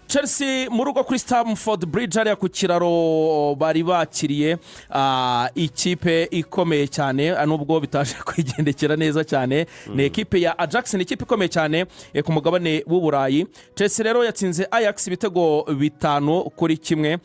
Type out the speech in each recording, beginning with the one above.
Chelsea mu rugo kuri Stamford Bridge, hariya ku kiraro, bari bakiriye ikipe ikomeye cyane, nubwo bitaje kwigendekera neza cyane. Ni ekipe ya Ajax, ni ikipe ikomeye cyane ku mugabane w'Uburayi. Chelsea rero yatsinze Ajax ibitego 5-1,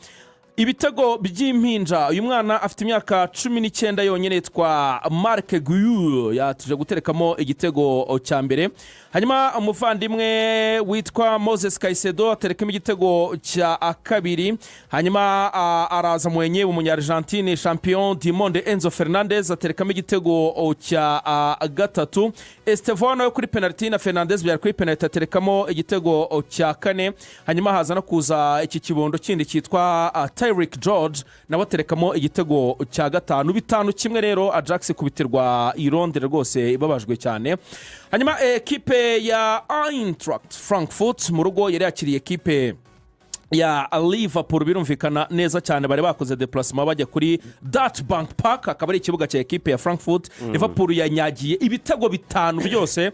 ibitego by'impinja. Uyu mwana afite imyaka 19 yonyine, yitwa Marc Guiu, yatuje guterekamo igitego cya mbere. Hanyuma umuvandimwe witwa Moses Caicedo aterekamo igitego cya kabiri. Hanyuma araza mwenye umunya-Argentine, champion du monde, Enzo Fernandez, aterekamo igitego cya gatatu. Estevao nawe kuri penaliti na Fernandez byari kuri penaliti, aterekamo igitego cya kane. Hanyuma haza no kuza iki kibondo kindi cyitwa Tyrique George, nawe aterekamo igitego cya gatanu. 5-1 rero, Ajax ikubitirwa i Londres rwose ibabajwe cyane. Hanyuma ekipe ya Eintracht Frankfurt mu rugo yari yakiriye ekipe ya Liverpool. Birumvikana neza cyane, bari bakoze déplacement bajya kuri Deutsche Bank Park, akaba ari ikibuga cya ekipe ya Frankfurt. Liverpool yanyagiye ibitego bitanu byose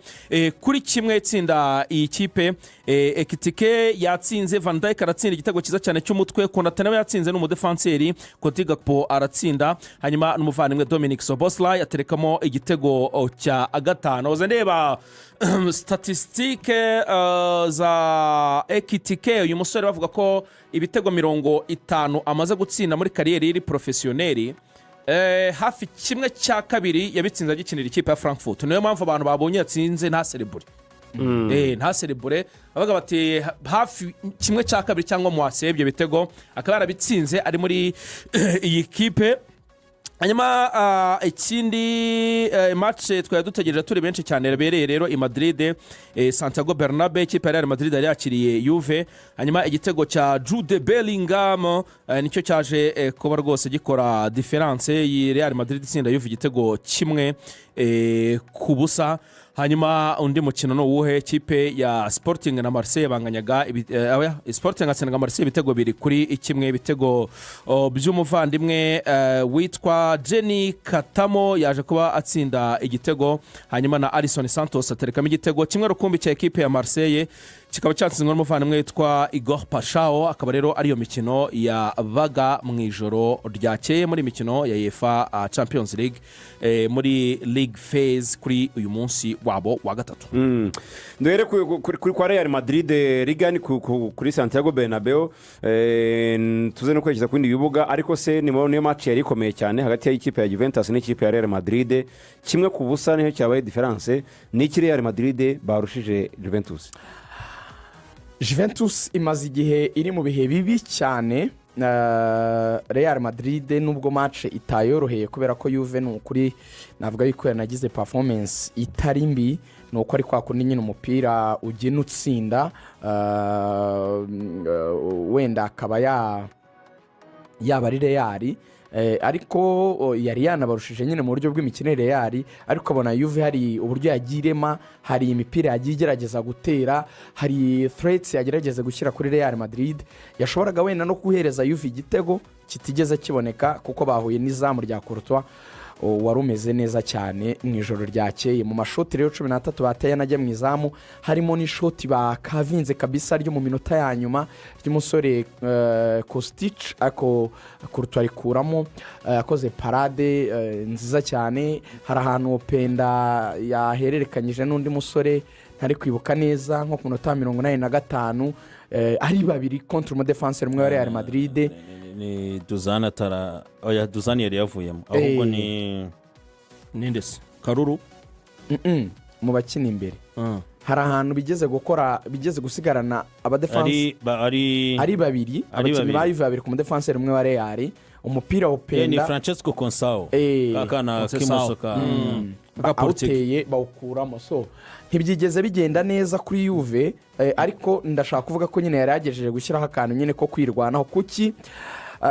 kuri kimwe, itsinda iyi kipe. Ekitike yatsinze, Van Dijk aratsinda igitego cyiza cyane cy'umutwe, Konate nawe yatsinze n'umudefanseri, Cody Gakpo aratsinda, hanyuma n'umuvandimwe Dominik Szoboszlai aterekamo igitego cya gatanu. Waza ndeba statistiques za Ekitike. Uyu musore bavuga ko ibitego 50 amaze gutsinda muri carrière iri professionnelle, hafi kimwe cya kabiri yabitsinze agikinira ikipe ya Frankfurt. Niyo mpamvu abantu babonye yatsinze ntaserebure, ntaserebure, bavuga bati hafi kimwe cya kabiri cyangwa moitié ibyo bitego akaba yarabitsinze ari muri iyi kipe. Hanyuma ikindi, match twari dutegereje turi benshi cyane yabereye rero i Madrid, Santiago Bernabeu, ikipe ya Real Madrid yari yakiriye Juve. Hanyuma igitego cya Jude Bellingham nicyo cyaje kuba rwose gikora différence. Iyi Real Madrid itsinda Juve igitego 1-0. Hanyuma undi mukino ni uwuhe? Kipe ya Sporting na Marseille banganyaga oya, Sporting atsindaga Marseille ibitego 2-1, ibitego by'umuvandimwe witwa Geny Catamo, yaje kuba atsinda igitego. Hanyuma na Alisson Santos aterekamo igitego kimwe rukumbi cya ekipe ya Marseille, kikaba cyatsinzwe n'umuvandimwe witwa Igor Paixao. Akaba rero ariyo mikino yabaga mu ijoro ryakeye muri mikino ya UEFA Champions League, muri league phase kuri uyu munsi wabo wa gatatu. Duhere kuri kwa Real Madrid rigani kuri Santiago Bernabeu, tuze no kwerekeza ku bindi bibuga. Ariko se niyo match yari ikomeye cyane hagati y'ikipe ya Juventus n'ikipe ya Real Madrid? 1-0 niyo cyabaye différence. Ni iki Real Madrid barushije Juventus? Juventus imaze igihe iri mu bihe bibi cyane. Real Madrid, nubwo match itayoroheye, kubera ko Juve ni ukuri navuga yuko yanagize performance itari mbi, ni uko ari kwa kundi nyine umupira ugena utsinda, wenda akaba yaba ari Real, ariko yari yanabarushije nyine mu buryo bw'imikinire Real. Ariko abona Juve hari uburyo yagiye irema, hari imipira yagiye igerageza gutera, hari threats yagerageza gushyira kuri Real Madrid, yashoboraga wenda no guhereza Juve igitego kitigeze kiboneka, kuko bahuye n'izamu rya Courtois wari umeze neza cyane mu ijoro ryakeye. Mu mashoti rero 13 bateye anajya mu izamu, harimo n'ishoti bakavinze kabisa ryo mu minota ya nyuma ry'umusore Kostic, ariko Courtois arikuramo, yakoze parade nziza cyane. Hari ahantu Openda yahererekanyije n'undi musore ntari kwibuka neza, nko ku minota 85, ari babiri contre umudefanseri umwe wa Real Madrid. Ni Duzani atara, oya, Duzani yari yavuyemo, ahubwo ni Ninde se? Kalulu? Mu bakina imbere hari ahantu bigeze gukora, bigeze gusigarana abadefansi ari ari babiri, ari abakinnyi ba babiri. Juve babiri ku mudefanseri umwe wa Real, umupira Ni Openda Francesco Conceição, ka kana Conceição. k'imoso ka Ka Portugal. Awuteye bawukuramo. So ntibyigeze bigenda neza kuri Juve, ariko ndashaka kuvuga ko nyine yari yagejeje gushyiraho akantu nyine ko kwirwanaho. Kuki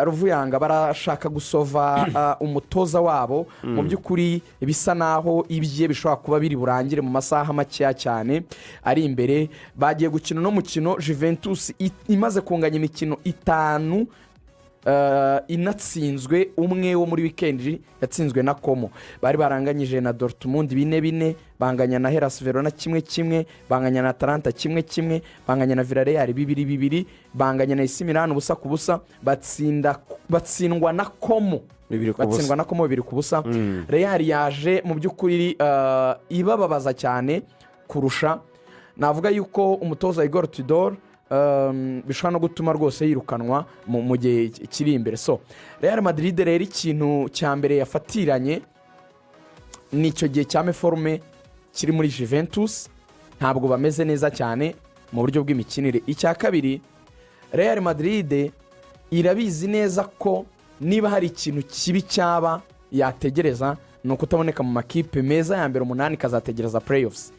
Ruvuyanga barashaka gusova umutoza wabo? Mu by'ukuri bisa naho ibye bishobora kuba biri burangire mu masaha makeya cyane ari imbere. Bagiye gukina uno mukino Juventus imaze kunganya imikino itanu. Inatsinzwe umwe wo muri weekend, yatsinzwe na Como. Bari baranganyije na Dortmund 4-4, banganya na Hellas Verona 1-1, banganya na Atalanta 1-1, banganya na Villarreal 2-2, banganya na AC Milan 0-0, batsinda, batsindwa na Como 2-0. Batsindwa na Como 2-0. Real yaje mu by'ukuri ibababaza cyane kurusha. Navuga yuko umutoza Igor Tudor bishobora no gutuma rwose yirukanwa mu gihe kiri imbere. So Real Madrid rero, ikintu cya mbere yafatiranye ni icyo gihe cya méforme kiri muri Juventus, ntabwo bameze neza cyane mu buryo bw'imikinire. Icya kabiri, Real Madrid irabizi neza ko niba hari ikintu kibi cyaba yategereza ni ukutaboneka mu makipe meza ya mbere umunani, ikazategereza playoffs.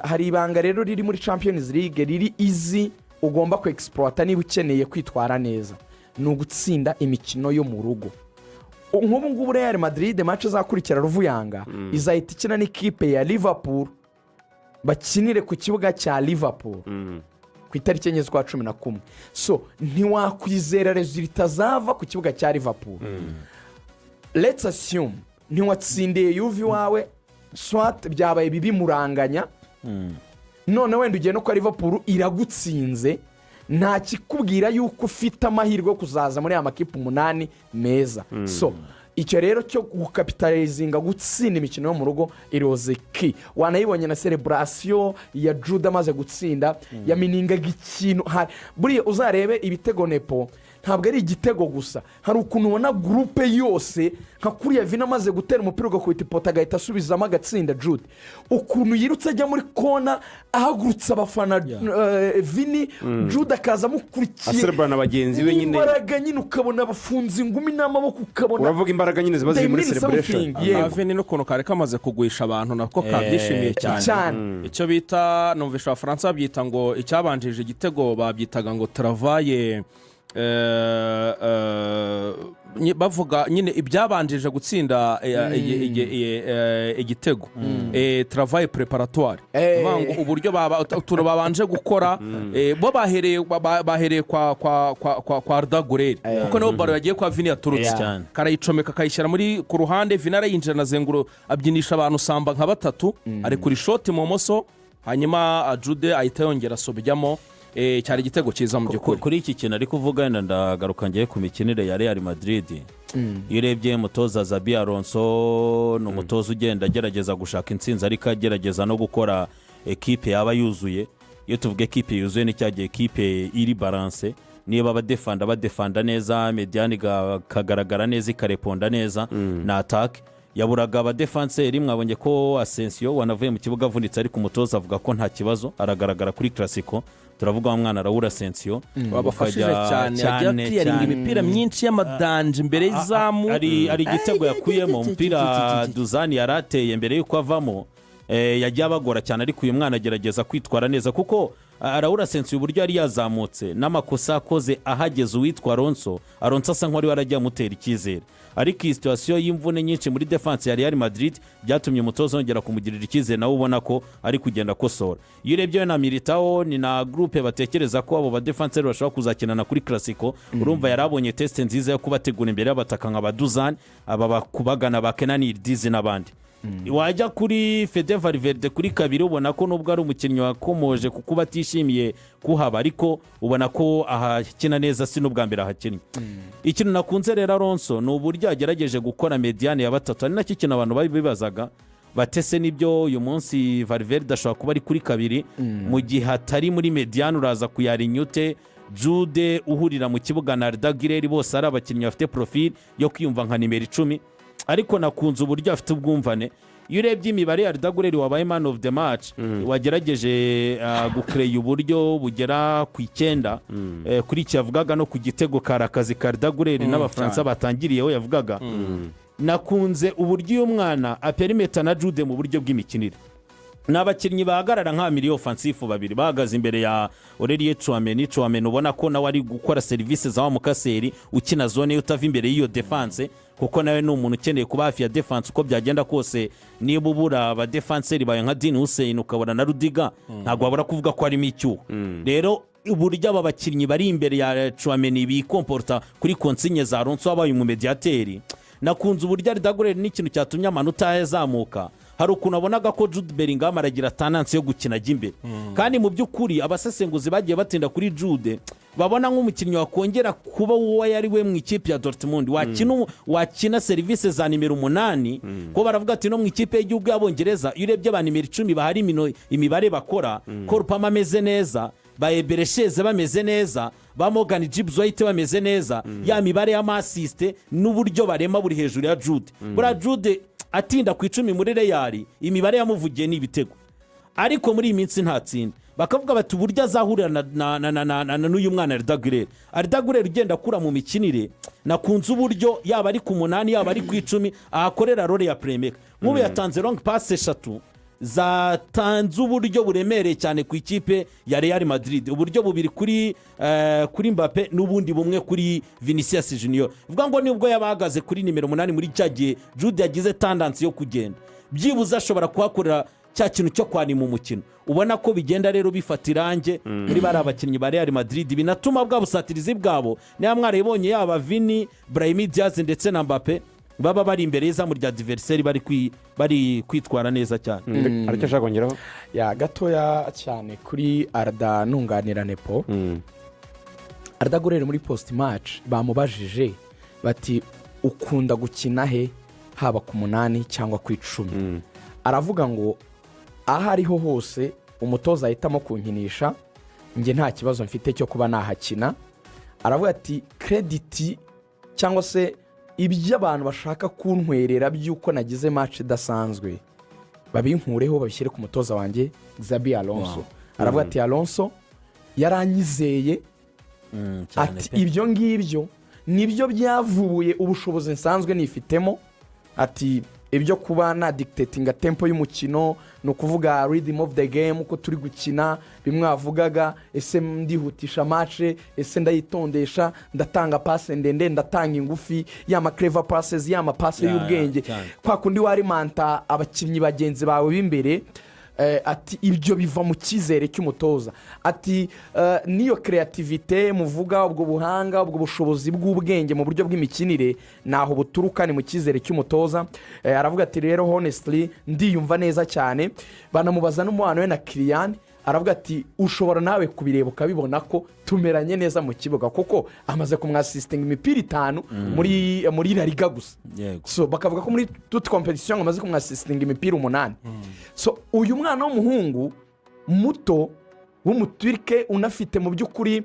Hari ibanga rero riri muri Champions League riri izi ugomba kwexploita niba ukeneye kwitwara neza, ni ugutsinda imikino yo mu rugo. Nk'ubu ngubu Real Madrid match izakurikira, ruvuyanga, izahita ikina n'ikipe ya Liverpool, bakinire ku kibuga cya Liverpool ku itariki 4 z'ukwa 11. So ntiwakwizera résultat zava ku kibuga cya Liverpool. Let's assume ntiwatsindiye Juve iwawe, soit byabaye bibi muranganya, none wenda ugiye no kwa Liverpool iragutsinze, nta kikubwira yuko ufite amahirwe yo kuzaza muri aya makipe umunani meza. So icyo rero cyo gucapitalizinga, gutsinda imikino yo mu rugo, iroze ki wanayibonye na celebration ya Jude amaze gutsinda, yameaningaga ikintu. Buriya uzarebe ibitego nepo, ntabwo ari igitego gusa, hari ukuntu ubona groupe yose, nka kuriya Vini amaze gutera umupira ugakubita ipoto agahita asubizamo agatsinda, Jude ukuntu yirutse ajya muri kona ahagurutsa abafana, Vini, Jude akaza amukurikiye. Aserebura na bagenzi be nyine. N'imbaraga nyine, ukabona bafunze ingumi n'amaboko, ukabona Uravuga imbaraga nyine ziba ziri muri They mean celebration. something, yego. Vini n'ukuntu kari kamaze kugwisha abantu, nako kabyishimiye cyane. Cyane. Icyo bita, numvisha Abafaransa babyita ngo icyabanjirije igitego babyitaga ngo travail, bavuga nyine ibyabanjirije gutsinda igitego, travail préparatoire. Bavuga ngo uburyo utuntu babanje gukora, bo bahereye kwa Arda Güler, kuko nibo ballon yagiye kwa Vini yaturutse. Cyane. Karayicomeka, akayishyira muri ku ruhande, Vini arayinjira na zenguro, abyinisha abantu samba nka batatu, ari kuri shoti mu moso, hanyuma Jude ahita yongera asobyamo. Cyari igitego cyiza mu by'ukuri. Kuri iki kintu ari kuvuga, wenda ndagaruka ngiye ku mikinire ya Real Madrid. Iyo urebye umutoza Xabi Alonso, ni umutoza ugenda agerageza gushaka intsinzi, ariko agerageza no gukora ekipe yaba yuzuye. Iyo tuvuga ekipe yuzuye, ni cya gihe ekipe iri balancée, niba abadefanda badefanda neza, médiane ikagaragara neza, ikareponda neza na attaque. Yaburaga abadefanseri, mwabonye ko Asensio wanavuye mu kibuga avunitse, ariko umutoza avuga ko nta kibazo, aragaragara kuri Clasico. Turavuga wa mwana Raul Asensio Wabafashije cyane, yagiye aclearinga imipira myinshi y'amadanger imbere y'izamu. Ari igitego yakuyemo, umupira Dusan yari ateye mbere y'uko avamo, yagiye abagora cyane, ariko uyu mwana agerageza kwitwara neza, kuko Raul Asensio uburyo yari yazamutse n'amakosa akoze ahageze uwitwa Alonso, Alonso asa nk'uwari waragiye amutera icyizere. Ariko iyi situation y'imvune nyinshi muri défense ya Real Madrid byatumye umutoza yongera kumugirira icyizere, nawe ubona ko ari kugenda akosora. Iyo urebye we na Militao, ni na groupe batekereza ko abo badefanseri bashobora kuzakinana kuri Clasico. Urumva yari abonye test nziza yo kubategura imbere y'abataka nka ba Dusan, aba bakubagana ba Kenan Yildiz n'abandi. Wajya kuri Fede Valverde kuri kabiri, ubona ko nubwo ari umukinnyi wakomoje ku kuba atishimiye kuhaba, ariko ubona ko ahakina neza, si n'ubwa mbere ahakinnye. Ikintu nakunze rero Alonso ni uburyo yagerageje gukora médiane ya batatu, ari nacyo kintu abantu bari bibazaga batese nibyo. Uyu munsi Valverde ashobora kuba ari kuri kabiri, mu gihe atari muri médiane uraza kuyara inyute Jude uhurira mu kibuga na Arda Güler, bose ari abakinnyi bafite profil yo kwiyumva nka nimero 10. Ariko nakunze uburyo afite ubwumvane. Iyo urebye imibare ya Arda Güler wabaye man of the match, wagerageje gukereya uburyo bugera ku 9, kuri iki yavugaga no ku gitego kari akazi ka Arda Güler n'Abafaransa batangiriyeho yavugaga. Nakunze uburyo uyu mwana aperimeta na Jude mu buryo bw'imikinire. Ni abakinnyi bahagarara nka milieu offensif babiri bahagaze imbere ya Aurelien Tchouameni. Tchouameni ubona ko nawe ari gukora serivisi za wa mukaseri ukina zone ye, utava imbere y'iyo défense, kuko nawe ni umuntu ukeneye kuba hafi ya défense uko byagenda kose. Niba ubura abadefanseri bawe nka Dean Huijsen, ukabona na Rudiger, ntabwo wabura kuvuga ko harimo icyuho. Rero Uburyo aba bakinnyi bari imbere ya Tchouameni bikomporta kuri consigne za Alonso wabaye umumediyateri. Nakunze uburyo Arda Güler, n'ikintu cyatumye amanota yazamuka, hari ukuntu abonaga ko Jude Bellingham aragira tendance yo gukina ajya imbere, kandi mu by'ukuri abasesenguzi bagiye batinda kuri Jude, babona nk'umukinnyi wakongera kuba uwo yari we mu ikipe ya Dortmund, wakina serivisi za nimero 8, ko baravuga ati no mu ikipe y'igihugu y'Abongereza, iyo urebye ba nimero 10 bahari, imibare bakora, Cole Palmer ameze neza, ba Eberechi Eze bameze neza, ba Morgan Gibbs White bameze neza, ya mibare y'ama assists n'uburyo barema buri hejuru ya Jude. Buriya Jude atinda ku 10 muri Real, imibare yamuvugiye ni ibitego, ariko muri iyi minsi ntatsinda. Bakavuga bati uburyo azahurira na n'uyu mwana Arda Güler, Arda Güler ugenda akura mu mikinire. Nakunze uburyo yaba ari ku 8, yaba ari ku 10, ahakorera role ya playmaker. Nk'ubu yatanze long pass eshatu zatanze uburyo buremereye cyane ku ikipe ya Real Madrid, uburyo bubiri kuri Mbappe n'ubundi bumwe kuri Vinicius Junior. Bivuga ngo nubwo yaba ahagaze kuri nimero 8 muri cya gihe Jude yagize tendance yo kugenda, byibuze ashobora kuhakorera cya kintu cyo kwanima umukino. Ubona ko bigenda rero bifata irange muri bariya abakinnyi ba Real Madrid, binatuma bwa busatirizi bwabo, niba mwarabibonye, yaba Vini, Brahim Diaz ndetse na Mbappe, baba bari imbere y'izamu rya adversaire, bari kwitwara neza cyane. Hari icyo ashaka kongeraho? Ya, gatoya cyane kuri Arda, nunganira Nepo. Arda Güler muri post match bamubajije bati: "Ukunda gukina he, haba ku 8 cyangwa ku 10?" Aravuga ngo aho ariho hose umutoza ahitamo kunkinisha, njye nta kibazo mfite cyo kuba nahakina. Aravuga ati credit cyangwa se ibyo abantu bashaka kuntwerera by'uko nagize match idasanzwe, babinkureho babishyire ku mutoza wanjye Xabi Alonso. Aravuga ati Alonso yaranyizeye. Cyane Ati pe. ibyo ngibyo nibyo byavuye ubushobozi nsanzwe nifitemo. Ati ibyo kuba na dictatinga tempo y'umukino, ni ukuvuga rhythm of the game, uko turi gukina, bimwe wavugaga: ese ndihutisha match, ese ndayitondesha, ndatanga passe ndende, ndatanga ingufi, ya ma clever passes, ya ma passe y'ubwenge, kwa kundi warimanta abakinnyi bagenzi bawe b'imbere. Ati ibyo biva mu cyizere cy'umutoza. Ati n'iyo créativité muvuga, ubwo buhanga, ubwo bushobozi bw'ubwenge mu buryo bw'imikinire, ntaho buturuka, ni mu cyizere cy'umutoza. Aravuga ati rero honestly ndiyumva neza cyane. Banamubaza n'umubano we na Kylian, aravuga ati ushobora nawe kubireba ukabibona ko tumeranye neza mu kibuga, kuko amaze kumwasisitinga imipira itanu muri La Liga gusa. So bakavuga ko muri toutes compétitions amaze kumwasisitinga imipira 8. So uyu mwana w'umuhungu muto w'umuturike unafite mu by'ukuri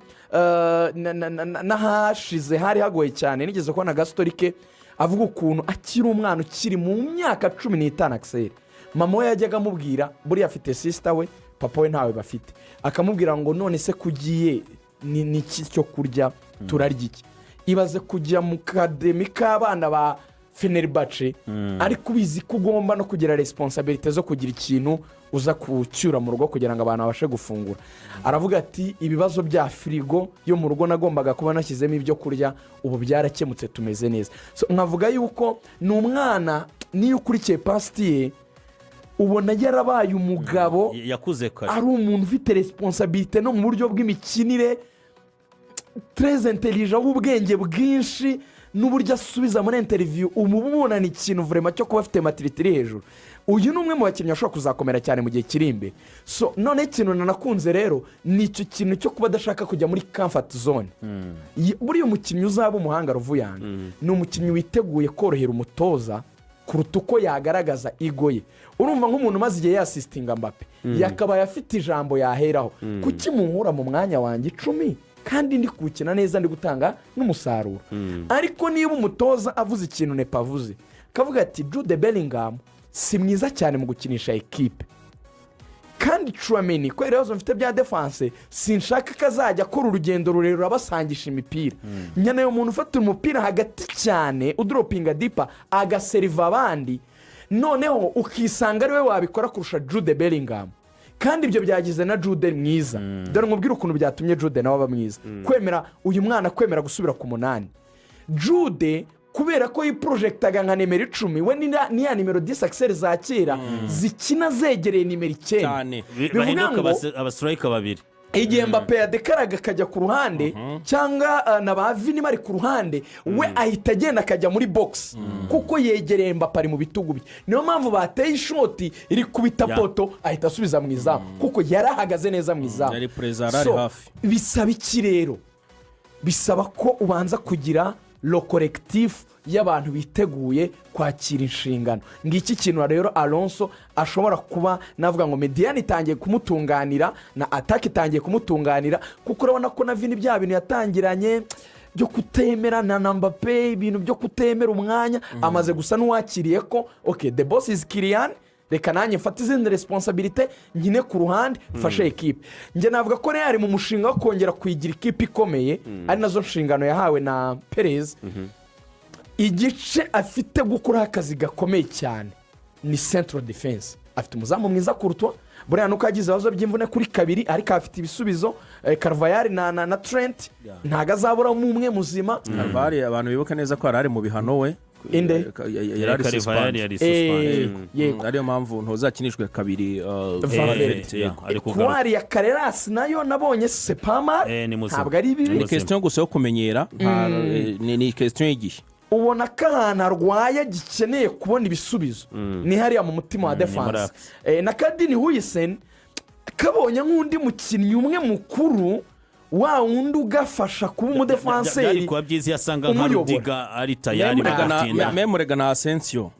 n'ahashize hari hagoye cyane, nigeze kubona aga story ke avuga ukuntu akiri umwana, ukiri mu myaka 15, akiseri, mama we yajyaga amubwira, buriya afite sister we, papa we ntawe bafite, akamubwira ngo none se kugiye ni iki cyo kurya, turarya iki? Ibaze kujya mu academy k'abana ba Fenerbahce, ariko ubizi ko ugomba no kugira responsabilité zo kugira ikintu uza kucyura mu rugo kugira ngo abantu babashe gufungura. Aravuga ati ibibazo bya firigo yo mu rugo nagombaga kuba nashyizemo ibyo kurya, ubu byarakemutse, tumeze neza. So, nkavuga yuko ni umwana, niyo ukurikiye past ye ubona yarabaye umugabo. Yakuze kare. Ari umuntu ufite responsabilité no mu buryo bw'imikinire, très intelligent, w'ubwenge bwinshi, n'uburyo asubiza muri interview umubonana ikintu vraiment cyo kuba afite maturité iri hejuru. Uyu ni umwe mu bakinnyi bashobora kuzakomera cyane mu gihe kiri imbere. So none ikintu nanakunze rero ni icyo kintu cyo kuba adashaka kujya muri comfort zone. Buriya umukinnyi uzaba umuhanga, ruvuyanga, ni umukinnyi witeguye korohera umutoza kuruta uko yagaragaza ego ye. Urumva nk'umuntu umaze igihe yasisitinga Mbappe, yakabaye afite ijambo yaheraho: kuki munkura mu mwanya wanjye 10 kandi ndi kuwukina neza, ndi gutanga n'umusaruro? Ariko niba umutoza avuze ikintu Nepa avuze, akavuga ati Jude Bellingham si mwiza cyane mu gukinisha ekipe, kandi Tchouameni kubera ibibazo mfite bya défense sinshaka ko azajya akora urugendo rurerure abasangisha imipira, nkeneye umuntu ufata umupira hagati cyane, udoropinga deeper, agaseriva abandi, noneho ukisanga ari we wabikora kurusha Jude Bellingham. Kandi ibyo byagize na Jude mwiza. Dore nkubwire ukuntu byatumye Jude nawe aba mwiza: kwemera uyu mwana, kwemera gusubira ku 8. Jude kubera ko yiporojegitaga nka nimero 10, we ni ya nimero 10 akiseri za kera zikina zegereye nimero 9. Cyane. Bivuga Bahinduka ngo aba striker babiri. Igihe Mbappe yadekaraga akajya ku ruhande cyangwa na ba Vini bari ku ruhande, we ahita agenda akajya muri box kuko yegereye Mbappe, ari mu bitugu bye. Niyo mpamvu bateye ishoti rikubita poteau, ahita asubiza mu izamu kuko yari ahagaze neza mu izamu. Yari perezida, yari ari So, hafi. bisaba iki rero? Bisaba ko ubanza kugira le collectif y'abantu biteguye kwakira inshingano. Ngiki kintu rero Alonso ashobora kuba navuga ngo médiane itangiye kumutunganira na attaque itangiye kumutunganira, kuko urabona ko na Vini bya bintu yatangiranye byo kutemera na Mbappe, ibintu byo kutemera umwanya, amaze gusa n'uwakiriye ko ok, the boss is Kylian, reka nanjye mfate izindi responsabilités, nkine ku ruhande, mfashe ekipe. Njye navuga ko Real mu mushinga wo kongera kuyigira ikipe ikomeye, ari nazo nshingano yahawe na Perez, igice afite gukoraho akazi gakomeye cyane ni central defense. Afite umuzamu mwiza Courtois, buriya nuko yagize ibibazo by'imvune kuri kabiri, ariko afite ibisubizo, Carvajal na Trent, ntabwo azaburamo umwe muzima. Carvajal, abantu bibuka neza ko yari ari mu bihano we. Inde? Yari ari Carvajal suspended. yari suspended. Yego. Ariyo mpamvu ntuzakinishwe kabiri, Valverde. Yeah, ari kugaruka. Couloir ya Carreras nayo nabonye sepama. Ni muzima. Ntabwo ari bibi. Ni question gusa yo kumenyera, ni question y'igihe. Ubona ko ahantu arwaye gikeneye kubona ibisubizo ni hariya mu mutima wa Ni muri défense. axe. Na ka Dean Huijsen kabonye nk'undi mukinnyi umwe mukuru, wa wundi ugafasha kuba Byari umudefanseri kuba byiza iyo asanga nka umuyobora. Rudiger ari tayari bagatinda. Memurega na Asensio.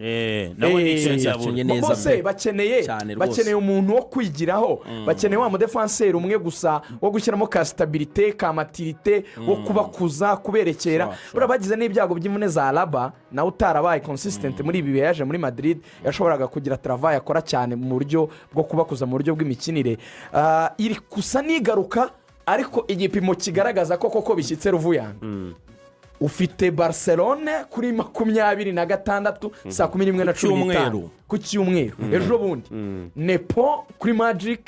Nawe ni Eh, icyo yakinnye yabura. neza Bose pe. bakeneye Cyane rwose. bakeneye umuntu wo kwigiraho, bakeneye wa mudefanseri umwe gusa wo gushyiramo ka stabilité, ka maturité, wo kubakuza, kuberekera. Buriya bagize n'ibyago by'imvune za Alaba, nawe utarabaye consistent muri ibi bihe yaje muri Madrid, yashoboraga kugira travail akora cyane mu buryo bwo kubakuza, mu buryo bw'imikinire. Iri gusa n'igaruka, ariko igipimo kigaragaza ko koko bishyitse ruvuyanga, ufite Barcelone kuri 26 saa 11:15. Cyumweru. Ku cyumweru, ejo bundi. Nepo kuri Magic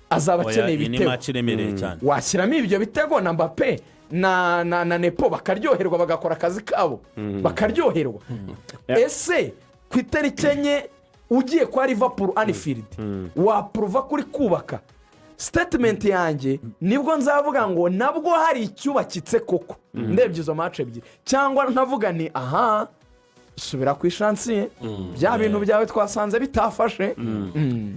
azaba Oya, akeneye iyi ni ibitego. match iremereye cyane. Washyiramo ibyo bitego na Mbappe na Nepo bakaryoherwa, bagakora akazi kabo bakaryoherwa. Ese ku itariki 4 ugiye kwa Liverpool Anfield wapuruva kuri kubaka statement yanjye? Nibwo nzavuga ngo nabwo hari icyubakitse koko ndebye izo match ebyiri, cyangwa nkavuga ni aha subira ku i chantier, bya bintu byawe twasanze bitafashe.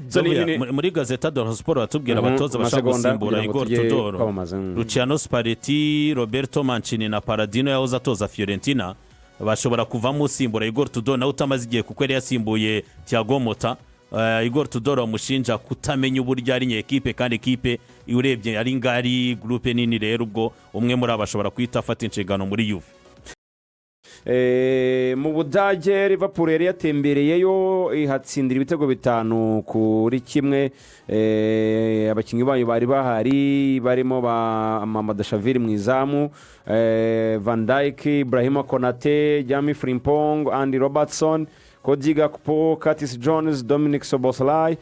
So, Buriya, muri Gazzetta dello Sport batubwira abatoza bashaka amasegonda gusimbura kugira ngo Igor tujye Tudor: kwamamaza. Luciano Spalletti, Roberto Mancini na Palladino yahoze atoza Fiorentina bashobora kuvamo usimbura Igor Tudor, nawe utamaze igihe kuko yari yasimbuye Thiago Motta. Igor Tudor bamushinja kutamenya uburyo ari ekipe, kandi ekipe urebye ari ngari, groupe nini. Rero ubwo umwe muri abo ashobora guhita afata inshingano muri Juve. Mu Budage, Liverpool yari yatembereyeyo ihatsindira ibitego 5-1. Abakinnyi bayo bari bahari barimo ba Mamardashvili mu izamu, Van Dijk, Ibrahima Konate, Jeremie Frimpong, Andy Robertson, Cody Gakpo, Curtis Jones, Dominik Szoboszlai,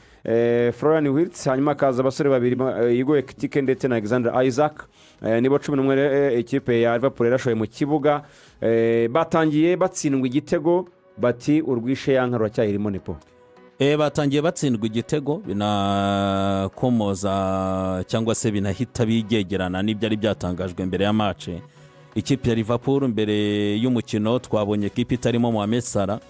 Florian Wirtz, hanyuma hakaza abasore babiri, Hugo Ekitike ndetse na Alexander Isak. Nibo 11 ikipe ya Liverpool yarashoye mu kibuga. Batangiye batsindwa igitego, bati urwishe yanka ruracyayirimo, Nepo. Batangiye batsindwa igitego, binakomoza cyangwa se binahita bigegerana n'ibyari byatangajwe mbere ya match. Ikipe ya Liverpool mbere y'umukino twabonye ekipe itarimo Mohamed Salah,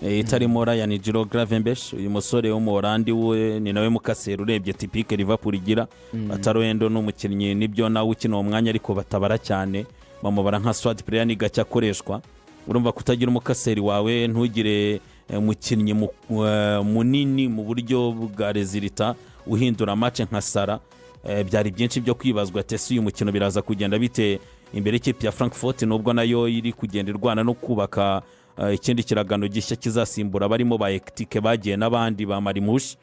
itarimo Ryan Giro Gravenberch. Uyu musore w'Umuholandi we ni nawe mukaseri urebye typique Liverpool igira. Atarwendo ni umukinnyi nibyo nawe ukina uwo mwanya, ariko batabara cyane, bamubara nka squad player, ni gake akoreshwa. Urumva kutagira umukaseri wawe, ntugire umukinnyi munini mu buryo bwa résultat uhindura match nka Salah, byari byinshi byo kwibazwa ati ese uyu mukino biraza kugenda bite imbere y'ikipe ya Frankfurt, nubwo nayo iri kugenda irwana no kubaka ikindi kiragano gishya kizasimbura barimo ba Ekitike bagiye n'abandi ba Marmoush.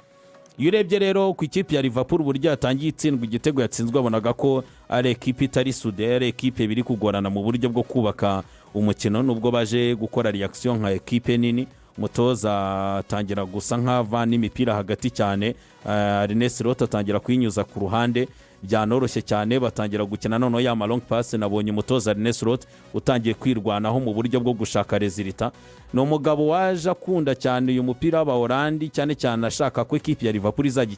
Iyo urebye rero ku ikipe ya Liverpool, uburyo yatangiye itsindwa igitego yatsinzwe, wabonaga ko ari ekipe itari soudée, ari ekipe biri kugorana mu buryo bwo kubaka umukino, nubwo baje gukora réaction nka ekipe nini. Umutoza atangira gusa nk'ava n'imipira hagati cyane, Arne Slot atangira kuyinyuza ku ruhande. Byanoroshye cyane, batangira gukina noneho ya ma long pass. Nabonye umutoza Arne Slot utangiye kwirwanaho mu buryo bwo gushaka résultat. Ni umugabo waje akunda cyane uyu mupira w'Abahorandi, cyane cyane ashaka ko ikipe ya Liverpool izajya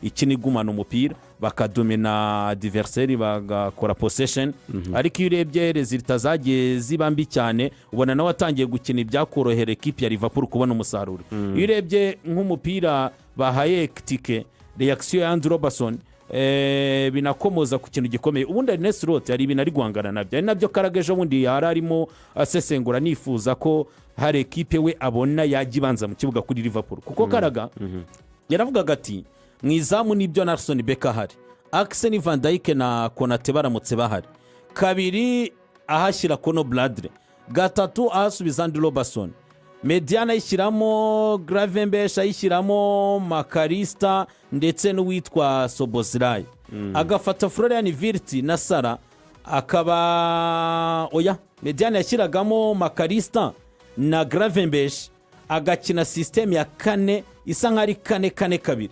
ikina igumana umupira, bakadomina adversaire, bagakora possession. Ariko iyo urebye résultats zagiye ziba mbi cyane, ubona nawe atangiye gukina ibyakorohera ekipe ya Liverpool kubona umusaruro. Iyo urebye nk'umupira bahaye Ekitike, réaction ya Andy Robertson, binakomoza ku kintu gikomeye. Ubundi Arne Slot hari ibintu ari guhangana nabyo, ari nabyo Karaga ejo bundi yari arimo asesengura, nifuza ko hari ekipe we abona yajya ibanza mu kibuga kuri Liverpool, kuko Karaga yaravugaga ati mu izamu nibyo na Alisson Becker ahari, Axel Van Dijk na Konate baramutse bahari, kabiri ahashyira Conor Bradley, gatatu ahasubiza Andy Robertson, médiane ayishyiramo Gravenberch, ayishyiramo Mac Allister ndetse n'uwitwa Szoboszlai, agafata Florian Wirtz na Salah akaba oya, médiane yashyiragamo Mac Allister na Gravenberch, agakina système ya kane isa nk'aho ari 4-4-2.